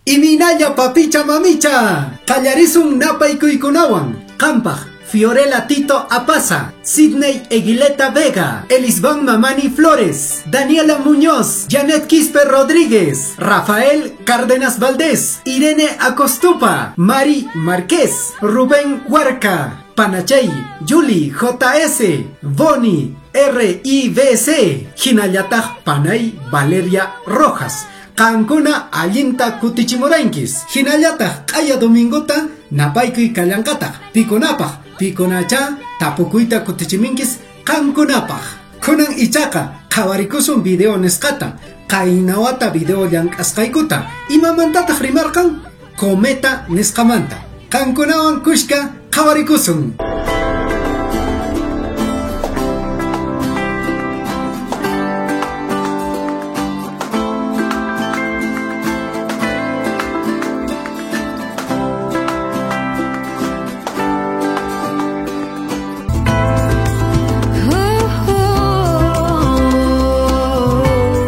Imaynalla papicha mamicha, qallarisun napaykuykunawan. Qampaj, Fiorella Tito Apaza, Sidney Eguileta Vega, Elisban Mamani Flores, Daniela Muñoz, Janet Quispe Rodríguez, Rafael Cárdenas Valdés, Irene Acostupa, Mari Márquez, Rubén Huarca, Panachay, Yuli JS, Boni RIBC, Hinallatag Panay Valeria Rojas. Qankuna allinta kutichimurankis. Hinallataq q'aya domingota napaykuy kallanqataq. Pikunapaq, pikunacha tapukuyta kutichiminkis qankunapaq. Kunan ichaqa qhawarikusun video nisqata. Qaynawata video llank'asqaykuta. Imamantataq rimarqan? Cometa nisqamanta. Qankunawan kushka qhawarikusun.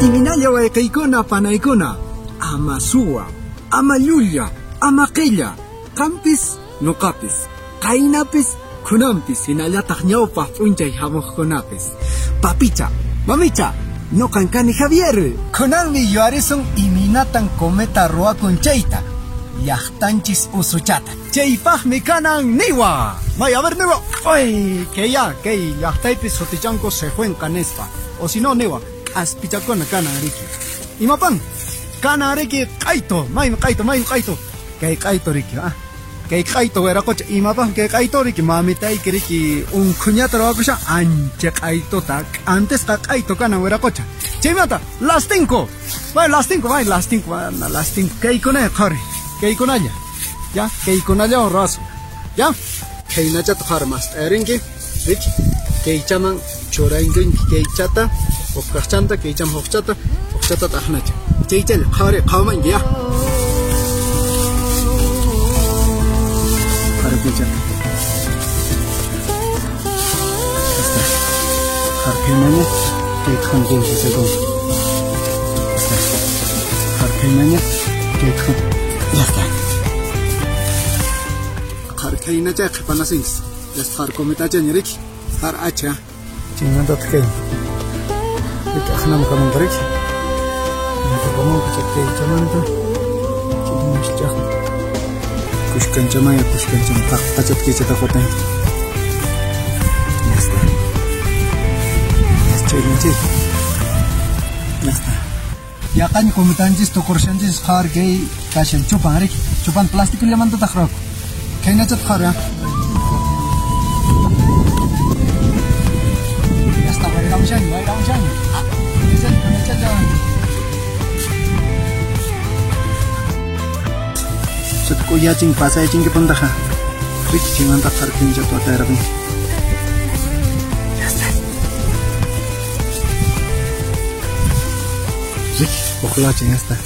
Iminalla wayqiykuna panaykuna, ama suwa, ama llulla, ama qilla, qampis nuqapis, qaynapis kunampis, hinallataq ñawpaq p'unchay hamuqkunapis. Papicha, mamicha, nuqan kani Javier. Kunanmi yuarisun iminatan cometa ruwakun chayta, llaqtanchis usuchata. Chaypaqmi kanan niwa. May, a ver, niwa. Ay, que ya, kay llaqtaypis sutichanku sejuenqa nispa. O si no, niwa, k'aspichakuna kanan riki. Imapan? Kanan riki q'aytu, maymi q'aytu, maymi q'aytu. Kay q'aytu riki, ah. Kay q'aytu wiraqocha, imapaq kay q'aytu riki, mamitayki riki unkhuñata ruwakushan ancha q'aytuta, antisqa q'aytu kanan wiraqocha. Chaymanta, lastinko. May lastinko, may lastinko, lastinko. Kaykunalla qhari, kaykunalla. Ya, kaykunallawan ruwasun. Ya, khaynachata qhari mast'arinki, riki. Kaychaman churaynki kaychata, huk kaqchanta, kaychaman hukchata, hukchata t'aqnacha. Chaychalla qhari qhawamanki, ya. Qhari kaychata. Está. Qhari khaynaña, kay t'qan 15 segundos. Está. Qhari khaynaña, kay t'qan. Ya está. Qhari khaynacha qhipanasinchis. Ya está, qhari cometachaña riki. Qhari acha. Chaymantataq kay. Riki aqnaman kamanqa riki. Kamanqa kaychamanta. Chaymanchaq. Kushkanchamaya, kushkanchama. Qaqpachata kaychata qutay. Ya está. Ya está, chay. Ya está. Yaqaña cometanchis tukurshanchis qhari kay kashan chupan riki. Chupan plástico llamantataq ruwaku. Khaynachata qhari, ah. Ya está, wayramushanña, wayramushanña. Ah, khaynachata. Kuyachin pasaychinki puntaja. Riki chaymanta qhari khaynachata watayrapin. Ya está. Riki, uqlachin, ya está.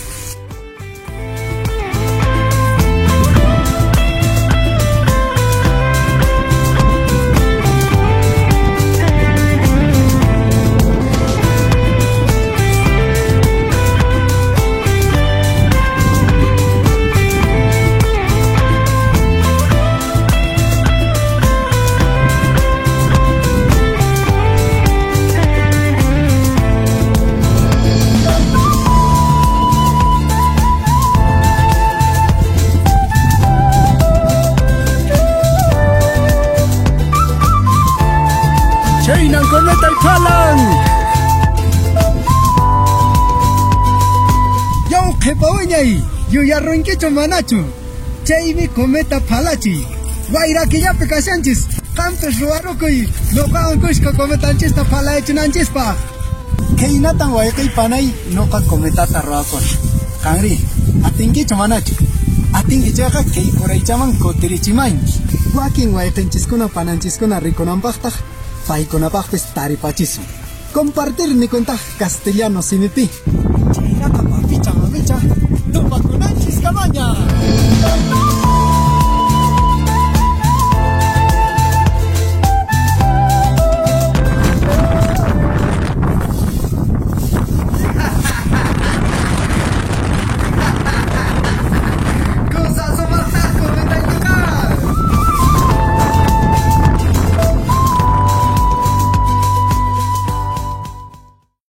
Chaynan cometa phalan. Yaw qhipawiñay, yuyarunkichu manachu. Chaymi cometa phalachi. Wayrakillapi kashanchis, qampis ruwarukuy, nuqawan kushka cometanchista phalayachinanchispaq. Khaynatan wayqiy panay nuqa cometata ruwakun. Qanri, atinkichu manachu. Atinki chayqa kay uraychaman kutirichimanki. Wakin wayqinchiskuna pananchiskuna rikunanpaqtaq paykunapaqpis taripachisun. Compartir nikuntaj castellano simipi.